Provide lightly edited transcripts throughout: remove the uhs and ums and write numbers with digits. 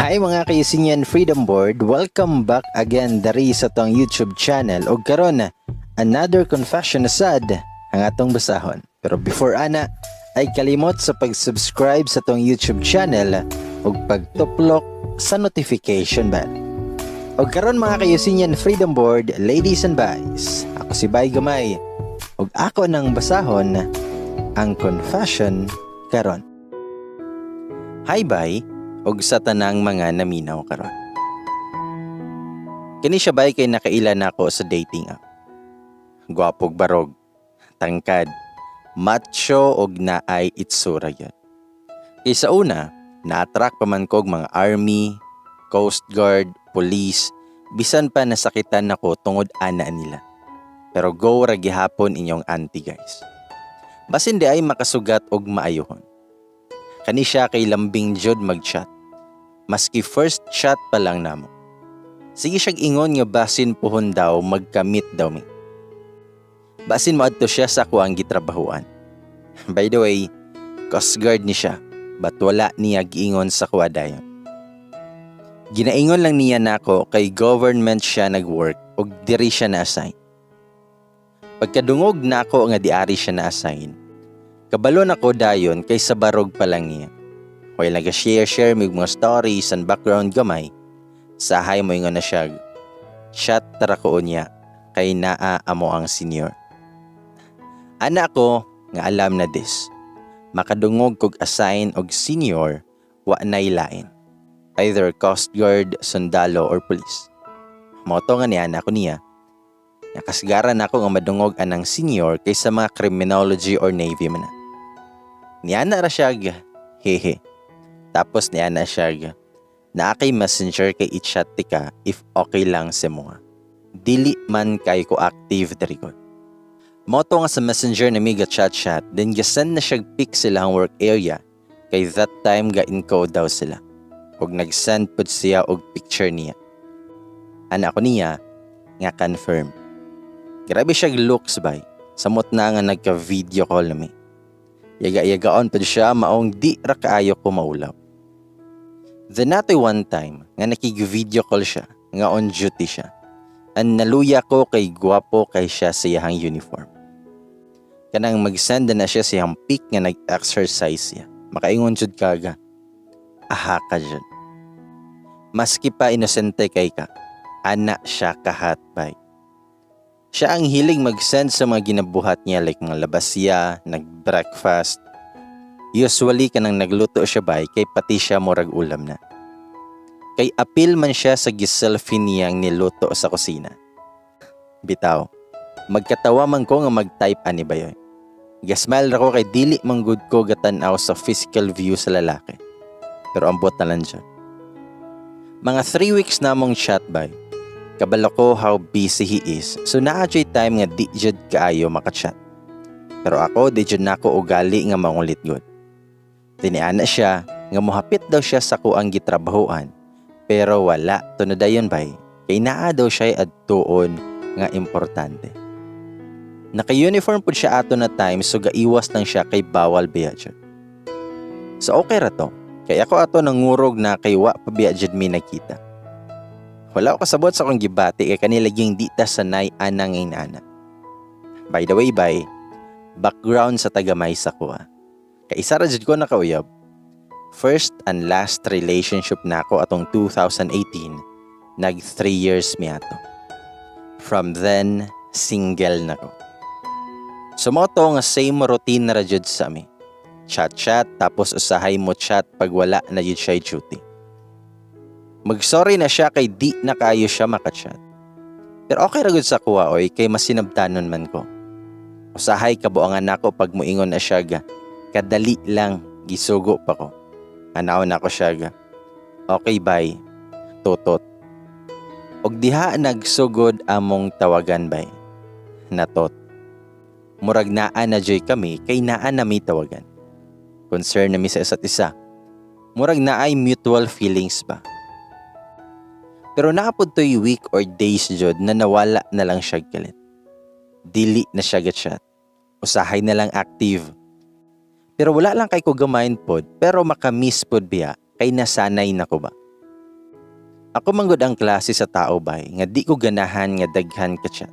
Hi, mga ka-Eugenian Freedom Board, welcome back again dari sa atong YouTube channel og karon, another confession na sad ang atong basahon. Pero before ana, ay kalimot sa pag-subscribe sa atong YouTube channel ug pagtuplok sa notification bell. Og karon, mga ka-Eugenian Freedom Board, ladies and guys, ako si Bay Gamay ug ako nang basahon ang confession karon. Hi, bay, og sa tanang mga naminaw karon. Kini siya, bay, kay nakaila nako sa dating app. Gwapog barog, tangkad, macho og naay itsura gyud. Kay sa una, na-attract pa man kog mga army, coast guard, police, bisan pa nasakitan nako tungod ana nila. Pero go ra gihapon inyong auntie, guys. Basin diay makasugat og maayuhon. Kani siya kay lambing jud mag-chat. Maski first chat pa lang namo. Sige siyag ingon nga basin puhon daw magka-meet daw mi. Basin moadto siya sa akuang gitrabahuan. By the way, Coast Guard ni siya, but wala niya giingon sa kuha dayon. Ginaingon lang niya nako kay government siya nag-work ug diri siya na-assign. Pagkadungog nako nga diari siya na-assign, kabalo nako dayon kay sa barog pa lang niya. While naga-share-share mig mga stories and background gamay, sahay moingon na siya, "Chat tara ko unya kay naa amo ang senior." Ana ko nga alam na this. Makadungog kog assign og senior, wa nay lain. Either Coast Guard, sundalo or police. Mao to nga niana ko niya. Nakasagaran ako nga madungog anang senior kaysa mga criminology or navy man na. Niana ra siya, "Hehe." Tapos niana siya, "Naa kay Messenger kay i-chat ti ka if okay lang sa mga. Dili man kay ko active diri gud." Mao to nga sa Messenger na mi chat chat, then gasend na siya pic sila ang work area kay that time ga encode daw sila. Og nag-send pud siya og picture niya. Ana ko niya nga confirm. Grabe siya looks, bay. Samot na nga nagka-video call na mi. Yaga-yagaon pud siya, maong di ra kaayo ko maulaw. Then natoy one time nga nakig-video call siya nga on duty siya. And naluya ko kay gwapo kay siya sa iyahang uniform. Kanang mag-send na siya sa iyang pic nga nag-exercise siya. Makaingon jud kaga, aha ka jud. Maski pa inosente kay ka, ana siya ka-hot, bay. Siya ang hilig mag-send sa mga ginabuhat niya, like mga labas siya, nag-breakfast. Usually kanang nagluto siya, bay, kay pati siya murag ulam na. Kay apil man siya sa giselfie niyang niluto sa kusina. Bitaw, magkatawa man ko nga mag-type ani bayoy. Gasmile ra ko kay dili man gud ko gatanaw sa physical view sa lalaki. Pero ambot na lang dyan. Mga 3 weeks na mong chat, bay. Kabalo ko how busy he is. So naa jud time nga di jud kaayo makachat. Pero ako, di jud nako ugali nga mangulit gud. Tiniana siya nga mohapit daw siya sa kuang gitrabahoan. Pero wala to na dayon, bay. Kay naa daw siya adtuon nga importante. Naka-uniform pud siya ato na time, so gaiwas lang siya kay bawal biya jud. So okay ra to. Kay ako ato nangurog na kay wa pa biya jud mi nagkita. Wala ko kasabot sa akong gibati kay kanila ging di ta sanay anang inana. By the way, bay, background sa tagamay sa kuha. Kay isa ra jud ko nakauyab. First and last relationship nako atong 2018, nag 3 years mi ato. From then, single na ko. So mao to nga same routine na ra jud sa mi. Chat chat, tapos usahay mo chat pag wala na jud siya duty. Mag-sorry na siya kay di na kayo siya makachat. Pero okay ra gud sa kuha oy, kay masinabtanon man ko. Usahay kabuangan nako pag muingon na siya ga, "Kadali lang, gisugo pa ko." Anaon nako siya ga, "Okay, bye, tutot." Og diha nagsugod among tawagan, bay. Natot. Murag naa na joy kami kay naa na may tawagan. Concern na mi sa isa't isa. Murag naay mutual feelings ba. Pero naa pod to'y week or days jud na nawala na lang siya kalit. Dili na siya chat. Usahay na lang active. Pero wala lang kay ko gamind pod, pero makamiss pod biya kay nasanay na ko ba. Ako manggod ang klase sa tao bay nga di ko ganahan nga daghan ka chat.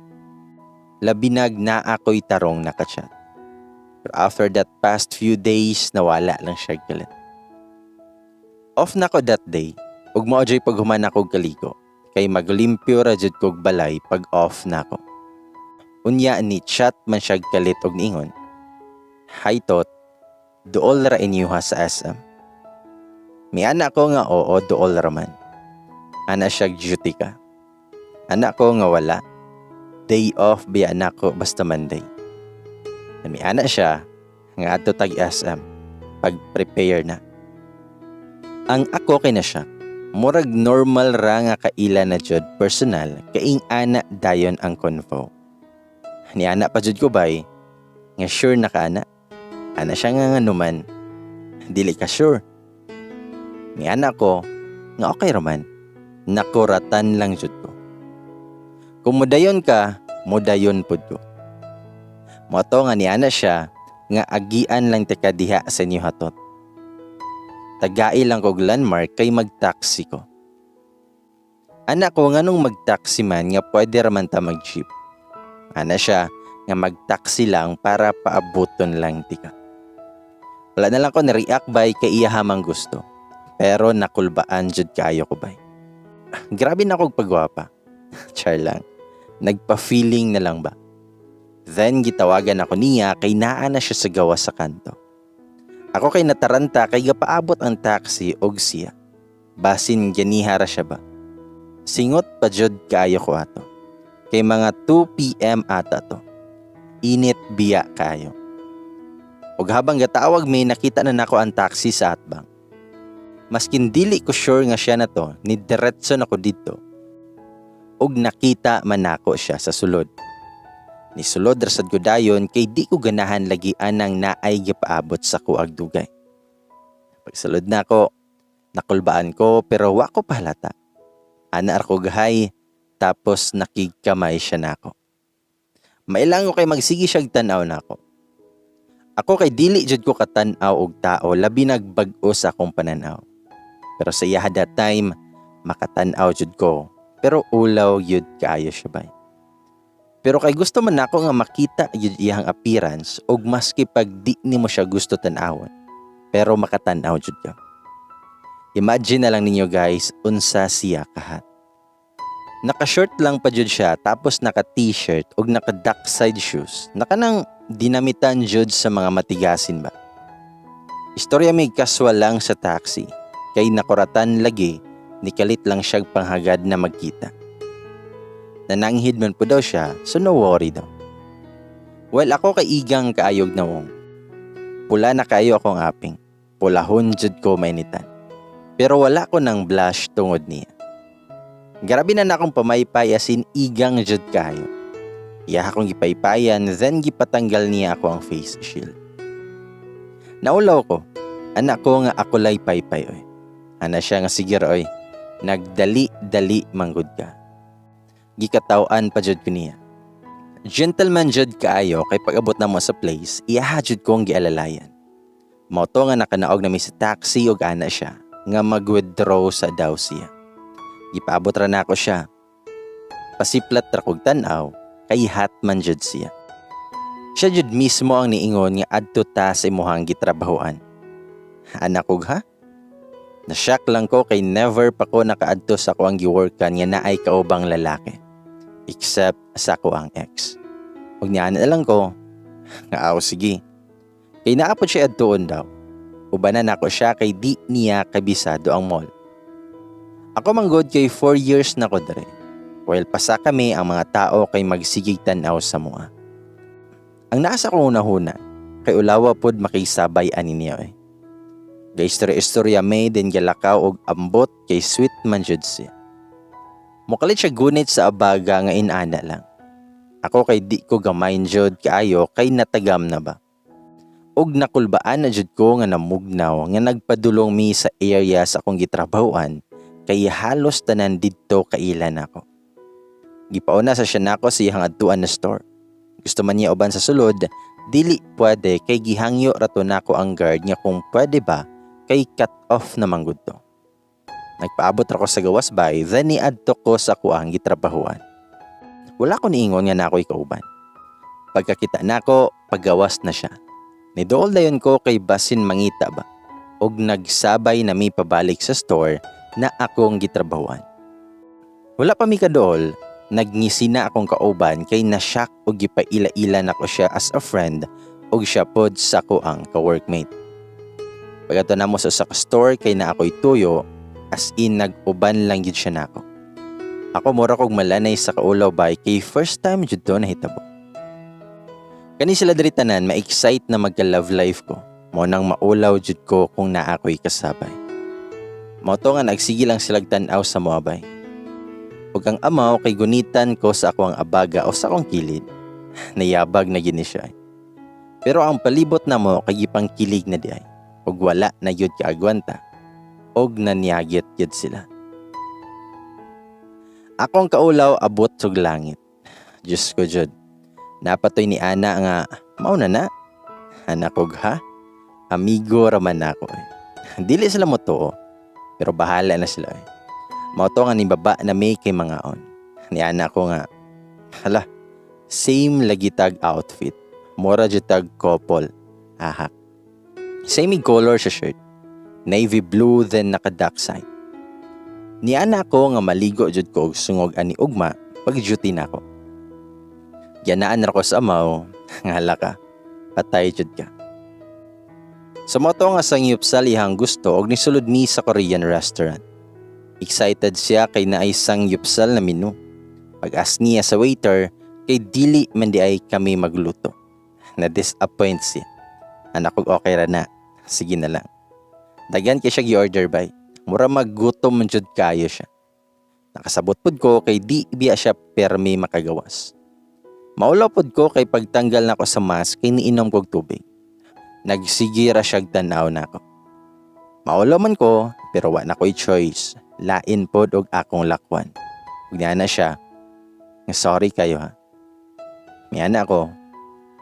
Labi nag naa ko'y tarong na ka-chat. Pero after that past few days, nawala lang siya kalit. Off na ko that day, ug mao jud paghuman ako kaligo kay maglimpyo ra jud kog balay pag off na ko. Unya ni chat man siya kalit og niingon, "Hi Tot, duol ra inyuha sa SM?" Miana ko nga oo, duol ra man. Ana siya, "Duty ka?" Ana ko nga wala. Day off biya nako basta Monday. Miana siya nga adto tag SM. Pag-prepare na. Ang ako kay na siya, murag normal ra nga kaila na jud personal kay ing-ana dayon ang convo. Niana pa jud ko bay, nga sure na ka ana. Ana siya nga nganuman. Dili ka sure. Niana ko nga okay raman. Nakuratan lang jud ko. Kung mudayon ka, mudayon pud ko. Mao to nga niana siya nga agian lang tika diha sa inyo hatot. Tagai lang kog landmark kay mag-taxi ko. Ana ko, nganong mag-taxi man nga pwede raman ta mag-jeep? Ana siya nga mag-taxi lang para paabuton lang tika. Wala na lang ko ni-react bay kay iya hamang gusto. Pero nakulbaan jud kaayo ko bay. Grabe na kog pagwapa. Char lang. Nagpa-feeling na lang ba. Then gitawagan ako niya kay naa na siya sa gawas sa kanto. Ako kay nataranta kay gapaabot ang taxi og siya. Basin ganiha ra siya ba. Singot pa jud kaayo ko ato. Kay mga 2 p.m. ata to. Init biya kaayo. Ug habang gatawag may nakita na nako ang taxi sa atbang. Maskin dili ko sure nga siya na to, ni diretso na ko didto. Ug nakita man nako siya sa sulod. Ni sulod ra sad ko dayon kay di ko ganahan lagi anang naay gipaabot sa kuag dugay. Pagsulod nako, nakulbaan ko pero wa ko pahalata. Ana ra ko gahay, tapos nakigkamay siya nako. Mailang ko kay magsige siyag tan-aw nako. Ako kay dili jud ko katan-aw og tao, labi nag bag-o sa akong pananaw. Pero sa iya that time, makatan-aw jud ko. Pero ulaw jud kaayo siya bay. Pero kay gusto man nako nga makita jud iyang appearance og maski pag di nimo siya gusto tan-awon. Pero makatan-aw jud ka. Imagine na lang ninyo guys, unsa siya ka-hot. Naka-short lang pa jud siya, tapos naka t-shirt ug naka duck side shoes. Naka nang dinamitan jud sa mga matigasin ba. Istorya may casual lang sa taxi. Kay nakuratan lagi, nikalit lang siyag panghagad na magkita. Nananghid man po daw siya, so no worry daw. Well, ako kay igang kaayog nawong. Pula na kayo akong aping. Pulahon jud ko mainitan. Pero wala ko ng blush tungod niya. Grabe na akong pamaypay, as in igang jud kayo. Iya akong gipaypayan, then gipatanggal niya ako ang face shield. Naulaw ko. Ana ko nga ako lay paypay oy. Ana siya nga sige ra oy. Nagdali-dali manggod ka. Gikataw-an pa jud ko niya. Gentleman jud kaayo kay pag-abot na mo sa place, iyaha jud kong gialalayan. Mao to nga nakanaog nami sa taxi ug ana siya nga mag-withdraw sa daw siya. Gipaabot ra nako siya. Pasiplat ra kog tan-aw kay hot man jud siya. Siya jud mismo ang niingon nga adto ta sa imuhang gitrabahoan. Ana kog ha? Na-shock lang ko kay never pa ko nakaadto sa ako ang giworkan nga naay kaubang lalaki. Except sa ako ang ex. Ug niana na lang ko nga aw sige. Kay naa pod siya adtuon daw. Ubanan nako siya kay di niya kabisado ang mall. Ako manggod kay 4 years na ko dere. While pasa kami ang mga tao kay magsigig tan-aw sa mua. Ang nasa kong unahuna kay ulawa pod makisabay ani niya eh. Gaistorya-istorya may din galakaw og ambot kay sweet man jud siya. Mukalit siya gunit sa abaga nga inana lang. Ako kay di ko gamayn jud kaayo kay natagam na ba. Og nakulbaan na jud ko nga namugnaw nga nagpadulong mi sa area sa akong gitrabahoan kay halos tanan didto kailan ako. Gipauna sa siya nako sa iyang adtuan na store. Gusto man niya uban sa sulod Dili pwede kay gihangyo ra to nako ang guard nga kung pwede ba kay cut off na man gud to. Nagpaabot ra ko sa gawas bay, then niadto ko sa akuang gitrabahuan. Wala ko niingon nga naa ko'y kauban. Pagkakita nako, pagawas na siya. Niduol dayon ko kay basin mangita ba. Og nagsabay na mi pabalik sa store na akong gitrabahuan. Wala pa mi kaduol, nagngisi na akong kauban kay na-shock og gipaila-ila nako siya as a friend og siya pod sa akoang ka-workmate. Pag-adto namo sa usa ka store kay naa ko'y tuyo, as in nag-uban lang gyud siya nako. Ako mura kog malanay sa kaulaw bay kay first time jud to nahitabo. Kani sila diri tanan ma-excite na magka-love life ko. Mao nang maulaw jud ko kung naa ko'y kasabay. Mao to nga nagsige lang silag tan-aw sa moabay. Ug ang amaw kay gunitan ko sa akong abaga o sa akong kilid. Nayabag na gini siya. Pero ang palibot namo kay gipangkilig na diay. Ug wala na gyud kaagwanta. Og nanyagit gyud sila. Akong kaulaw abot sug langit. Diyos ko jud. Napatoy ni Ana nga mao na na. Ana kog ha. Amigo raman nako eh. Dili sila motuo. Pero bahala na sila eh. Mao to nga nibaba na may kay mangaon. Ni Ana ko nga, hala, same lagi tag outfit. Mura jud tag couple. Ahak. Same color sa shirt. Navy blue, then naka dark side. Niana ko nga maligo jud ko og sungog ani ugma pag duty nako. Gianaan ra ko sa amaw nga hala ka. Patay jud ka. Sa mao to nga sangyupsal ihang gusto og nisulod mi sa Korean restaurant. Excited siya kay naay sangyupsal na menu. Pag-ask niya sa waiter kay dili man diay kami magluto. Na-disappoint siya. Ana kog okay ra na. Sige na lang. Daghan kay siya gi-order bay. Mura maggutom man jud kayo siya. Nakasabot pud ko kay di biya siya permi makagawas. Maulaw pud ko kay pagtanggal nako sa mask kay niinom kog tubig. Nagsige ra siyag tan-aw nako. Maulaw man ko pero wa na ko'y choice. Lain pod og akong lakwan. Ug niana siya nga sorry kayo ha. Miana ako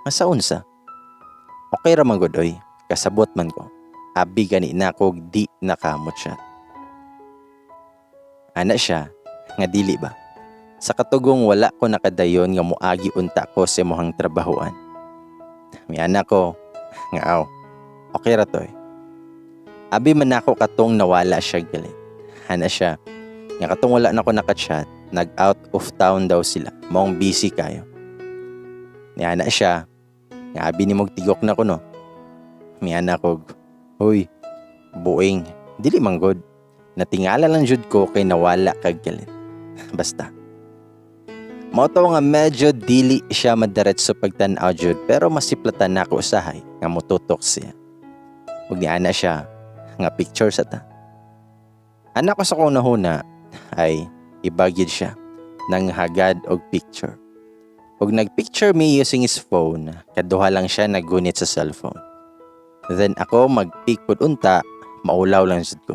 nga sa unsa. Okay ra man gud oy, kasabot man ko. Abi gani na ko di nakamot siya. Ana siya nga dili ba. Sa katugong wala ko nakadayon nga muagi unta ko sa imong trabahoan. Miana ko nga aw. Okay ra to eh. Abi man ako katong nawala siya galit. Ana siya nga katong wala na ko naka-chat, nag out of town daw sila. Maong busy kayo. Niana siya nga abi ni mog tigok na ko no. Miana ko, "Huy, buing, dili man gud. Natingala lang jud ko kay nawala kag galit." Basta. Mao to nga medyo dili siya madiretso pagtan-aw jud pero masiplatan nako usahay nga motutok siya. Ug niana siya nga picture sa ta. Ana ko sa kong nahuna ay ibagid siya nang hagad og picture. Ug nagpicture me using his phone, kaduha lang siya naggunit sa cellphone. Then ako mag-pic pud unta, maulaw lang jud ko.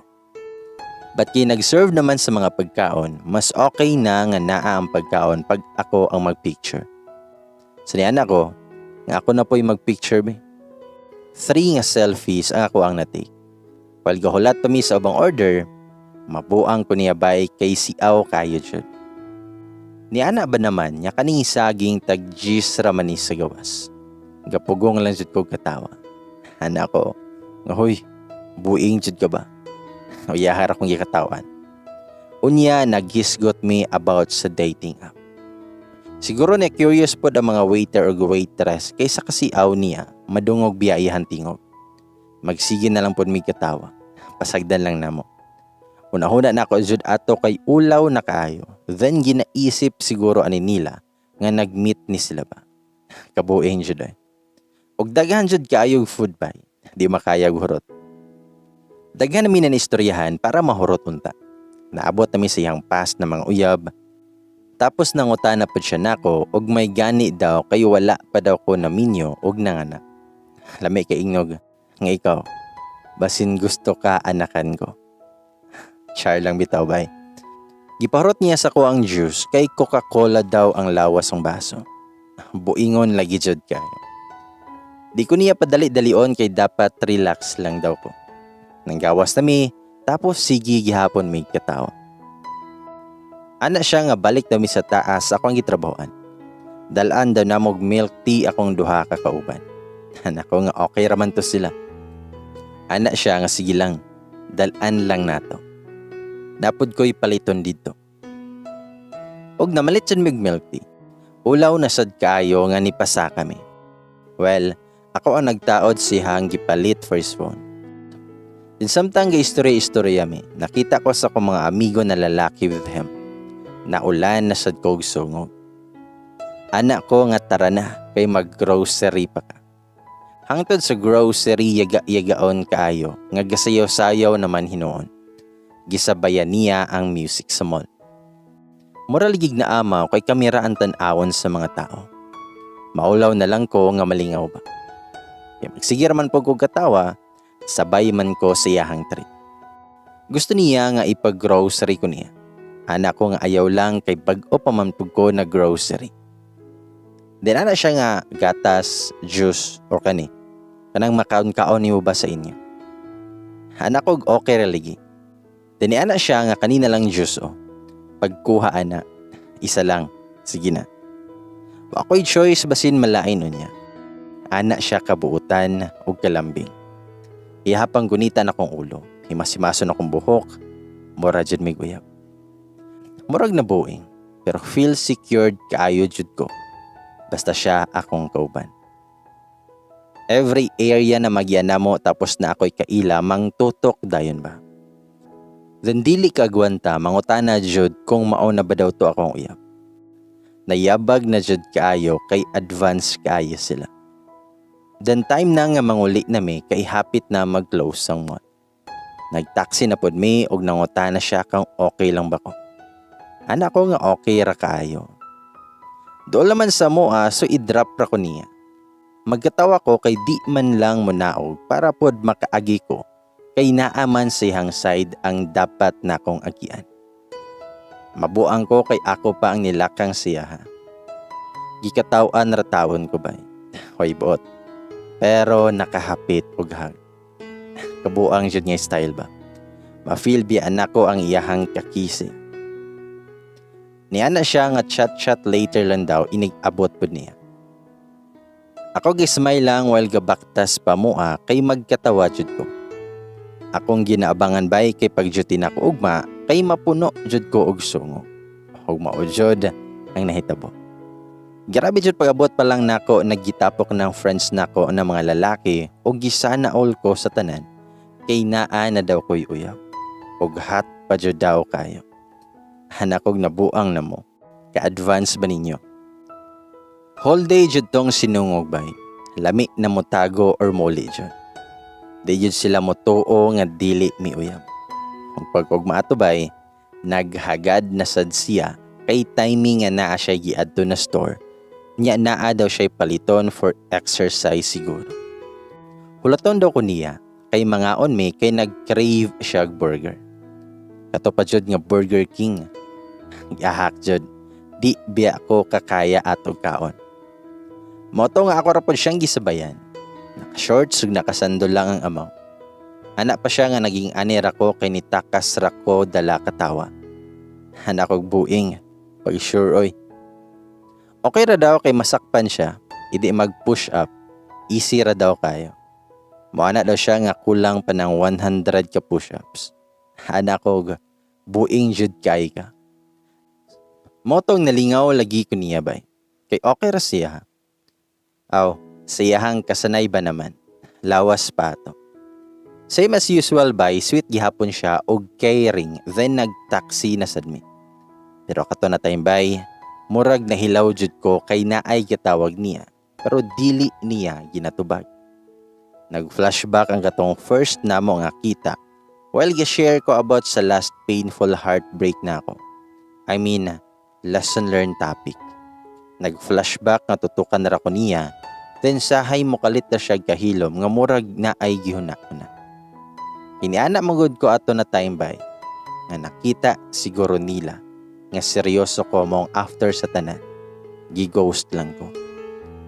But kay nag-serve naman sa mga pagkaon, mas okay na nga naa ang pagkaon pag ako ang mag-picture. So niana ko, nga ako na po'y mag-picture be. Three nga selfies ang ako ang na-take. While gahulat pa mi sa ubang order, mabuang ko niya bay kay siaw kayo jud. Niana ba naman nya kaning saging tag gis ra man ni sa gawas. Gapugong lang jud ko katawa. Ana ko, nga huy, buing jud ka ba? Uyahar akong gikatawan. Unya naghisgot mi about sa dating app. Siguro na curious pod ang mga waiter o waitress kaysa kasiaw niya madungog biya iyang tingog. Magsige na lang pod mi katawa. Pasagdan lang namo. Una-una na ako jud ato kay ulaw na kaayo. Then ginaisip siguro ani nila nga nag-meet ni sila ba. Kabuing jud ay. Og daghan jud kaayo food bay. Di makaya hurot. Daghan namin na istoryahan para mahurot unta. Naabot nami sa iyang past na mga uyab. Tapos nangutana pud siya nako og may gani daw kay wala pa daw ko naminyo og nanganak. Lami kay ingnog nga ikaw. Basin gusto ka anakan ko. Char lang bitaw bay. Gipahurot niya sa ko ang juice kay Coca-Cola daw ang lawas ng baso. Buingon lagi jud kayo. Di ko niya padali-dalion kay dapat relax lang daw ko. Nanggawas na mi, tapos sige gihapon mi katawa. Ana siya nga balik daw mi sa taas sa akong gitrabahoan. Dalaan daw namog milk tea akong duha ka kauban. Ana ko nga okay raman to sila. Ana siya nga sige lang, dalaan lang nato. Napod ko'y paliton dito. Og namalit sad mig milk tea. Ulaw na sad kaayo nga nipasa kami. Well, ako ang nagtaod siyang gipalit for his phone. Din samtang ga istorya-istorya mi, nakita ko sa akong mga amigo na lalaki with him. Naulan na sad kog sungog. Ana ko nga tara na kay mag-grocery pa ka. Hangtod sa grocery, yaga-yagaon kaayo nga gasayaw-sayaw naman hinuon. Gisabayan niya ang music sa mall. Mura ligig na amaw kay kamera ang tan-awon sa mga tao. Maulaw na lang ko nga malingaw ba. Kay magsige man po kog katawa, sabay man ko sa iyahang trip. Gusto niya nga ipag-grocery ko niya. Ana ko nga ayaw lang kay bag-o pa man pud ko na grocery. Then ana siya nga gatas, juice, or kani. Kanang makaon-kaon nimo ba sa inyo? Ana ko okay ra lagi. Then ana siya nga kanina lang juice oh. Pagkuha ana, isa lang, sige na. Wa ako'y choice basin malain niya. Ana siya kabuutan ug kalambing. Ihapang gunitan akong ulo, himas-himason akong buhok, mura jud mig uyab. Murag na buing, pero feel secured kaayo jud ko. Basta siya akong kauban. Every area na magyan mo tapos na ako'y kaila, mangtutok dayon ba. Then dili ka agwanta, mangutana jud kung mao na ba daw to akong uyab. Nayabag na jud kaayo kay advance kaayo sila. Then time na nga manguli na mi kay hapit na mag-close ang mall. Nagtaxi na pod mi og nangutana siya kung okay lang ba ko. Ana ko nga okay ra kaayo. Dool naman sa moa, so i-drop ra ko niya. Magkatawa ko kay di man lang munaog para pod makaagi ko kay naa man sa iyang side ang dapat nakong agian. Mabuang ko kay ako pa ang nilakang siya ha. Gikatawan ra tawon ko bay. Hoy buot. Pero nakahapit og hug. Kabuang jud nga style ba. Ma-feel biya nako ang iyahang kakisi. Niana siya nga chat-chat later lang daw inig-abot pud niya. Ako gi-smile lang while gabaktas pa mua kay magkatawa jud ko. Akong ginaabangan bay kay pag duty na ko ugma kay mapuno jud ko og sungo. Ug mao jud ang nahitabo. Grabe jud, pag-abot pa lang nako, naggitapok ng friends nako na mga lalaki ug gisana all ko sa tanan kay naa na daw ko'y uyab. Ug hot pa jud daw kayo. Ana kog nabuang na mo. Ka-advance ba ninyo? Whole day jud tong sinungog bay. Lami na motago or muli jud. Di jud sila motuo nga dili miuyab. Ug pag ugma ato bay, naghagad na sad siya kay timing nga naa siya giadto na store. Nya naa daw siya paliton for exercise siguro. Hulaton daw ko niya kay mangaon mi kay nag-crave siya og burger. Kato pa jud nga Burger King. Gahak jud. Di biya ko kakaya atog kaon. Mao to nga ako ra pod siyang gisabayan. Naka-shorts ug nakasando lang ang amaw. Ana pa siya nga naging anir ako kay nitakas ra ko dala katawa. Ana kog buing. Pag sure oy. Okay ra daw kay masakpan siya. Idi mag-push up. Easy ra daw kayo. Moana daw siya nga kulang pa ng 100 ka push-ups. Ana ko buing jud kay ka. Motong nalingaw lagi ko niya bay. Kay okay ra siya. Aw, siyahang kasanay ba naman. Lawas pa to. Same as usual bay, sweet gihapon siya og caring, then nag-taxi na sad mi. Pero kato na time bay, murag nahilaw jud ko kay naay gitawag niya pero dili niya ginatubag. Nag-flashback ang katong first namo nga kita while ga-share ko about sa last painful heartbreak nako. I mean, lesson learned topic. Nag-flashback nga tutukan ra ko niya, then sahay mo kalit na siya kahilom nga murag naay gihuna-huna. Iniana magud ko ato na time bay nga nakita siguro nila nga seryoso ko mong after sa tanan. Gi-ghost lang ko.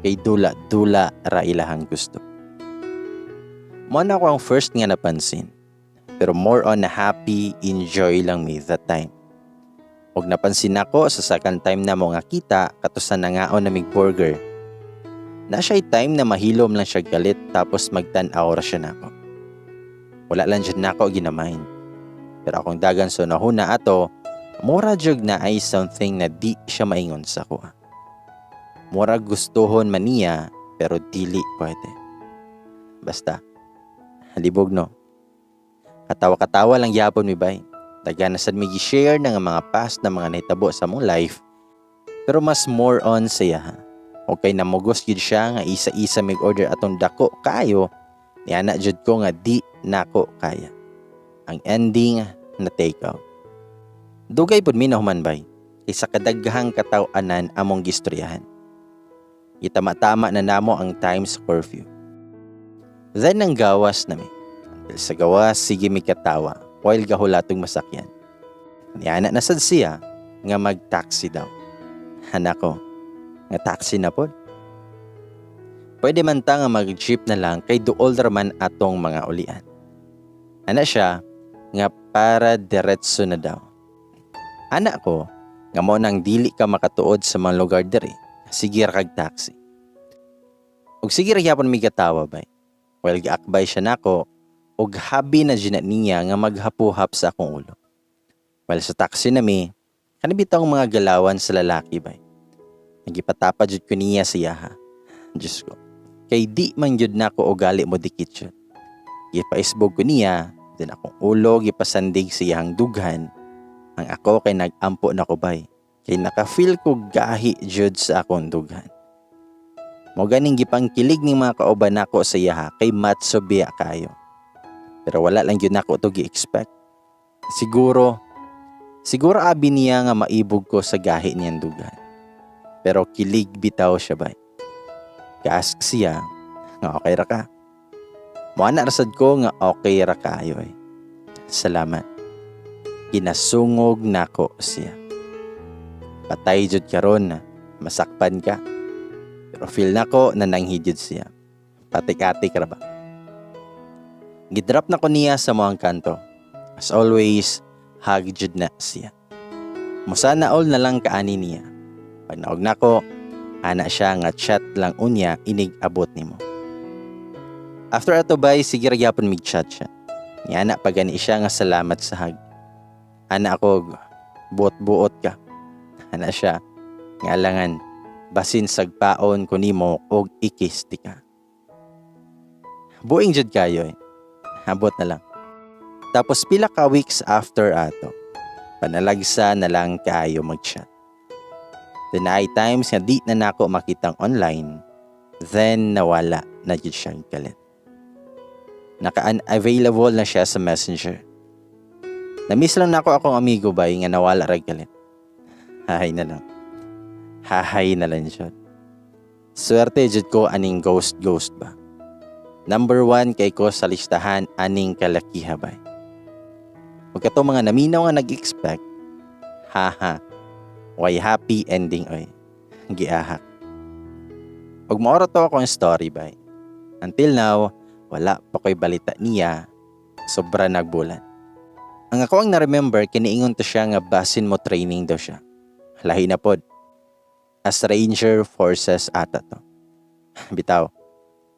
Kay dula-dula ra ilahang gusto. Mo na ako ang first nga napansin. Pero more on na happy, enjoy lang mi that time. Og napansin nako sa second time na mo nga kita kato sa nangaon na mig burger. Na siya time na mahilom lang siya galit, tapos magtan-aw ra siya nako. Wala lang jud nako ginamind. Pero akong dagan sa nahuna ato, mura jud na ay something na di siya maingon sa akoa. Mura gustuhon man niya pero dili pwede. Basta, halibog, no? Katawa-katawa lang yapon mi, bay. Dagan na sad mi gi-share nga mga past na mga nahitabo sa among life. Pero mas more on siya ha. Okay, namugos gyud siya nga isa-isa mig order atong dako kaayo. Niana jud ko nga di nako kaya. Ang ending na take out. Dugay pud mi nahuman, bay. Isa kadaghang kataw-anan among gistoryahan. Gitama-tama na namo ang time sa curfew. Then ang gawas nami. Until sa gawas, sige mi katawa while gahulatong masakyan. Niana na sad siya nga mag-taxi daw. Ana ko, nga taxi na pod. Pwede man ta nga mag-jeep na lang kay duol ra man atong mga ulian. Ana siya nga para diretso na daw. Ana ko nga mo nang dili ka makatuod sa mga lugar diri, sige ra kag taxi. Ug sige ra gyapon mi katawa, bay. While giakbay siya nako ug habi na jud na niya nga maghapuhap sa akong ulo. While sa taxi nami, kani bitawng mga galawan sa lalaki, bay. Nagipatapa jud ko niya sa iyaha. Diyos ko. Kay di man jud nako ugali mo dikit jud. Gipaisbog ko niya, then akong ulo gipasandig sa iyang dughan. Ang ako kay nag-ampo na ko, bay. Kay naka-feel ko gahi jud sa akong dughan. Mo ganing gipangkilig ning mga kauban nako sa iyaha kay matso biya kayo. Pero wala lang gyud nako to gi-expect. Siguro abi niya nga maibog ko sa gahi niyang dughan. Pero kilig bitaw siya, bay. Ka-ask siya nga okay ra ka. Moana rasad ko nga okay ra kayo eh. Salamat. Ginasungog nako siya. Patay jud karon, masakpan ka. Pero feel nako na nanghid siya. Patik-atik ra ba? Gidrop na ko niya sa mga kanto. As always, hug jud na siya. Musana all na lang kaani niya. Pag naog nako, ana siya nga chat lang unya inig abot nimo. After ato, bay, sige ra gyapon mig chat siya. Niana pa gani siya nga salamat sa hug. Ana ako, buot-buot ka. Ana siya, nga alangan, basin sagpaon ko nimo og ikis ti ka. Buing jud kayo eh. Abot na lang. Tapos pila ka weeks after ato, panalagsa na lang kaayo mag-chat. Then ay times nga di na nako makitang online, then nawala na jud siyang kalit. Naka-unavailable na siya sa Messenger. Na-miss lang nako akong amigo, bay, nga nawala ra galit. Hahay na lang. Hahay na lang siya. Swerte jud ko aning ghost ghost ba. Number one kay ko sa listahan aning kalakiha, bay. Ug kato mga naminaw nga nag-expect, haha, way happy ending oy. Giahak. Ug maoro to akong story, bay. Until now, wala pa ko'y balita niya. Sobra nagbulan. Ang ako ang na-remember, kiniingon to siya nga basin mo training daw siya. Lahi na pod. As Ranger Forces ata to. Bitaw,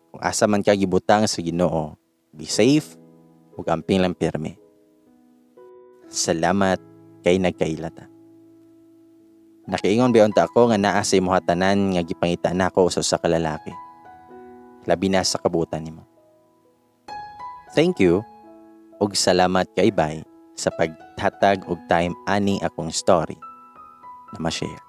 kung asa man ka gibutang sa Ginoo, be safe ug amping lang pirmi. Salamat kay nagkaila ta. Nakiingon ba unta ako nga naa sa imuha tanan nga gipangita nako sa usa ka lalaki. Labi na sa kabutan nimo. Thank you ug salamat kay bay sa paghatag og time aning akong story na ma-share.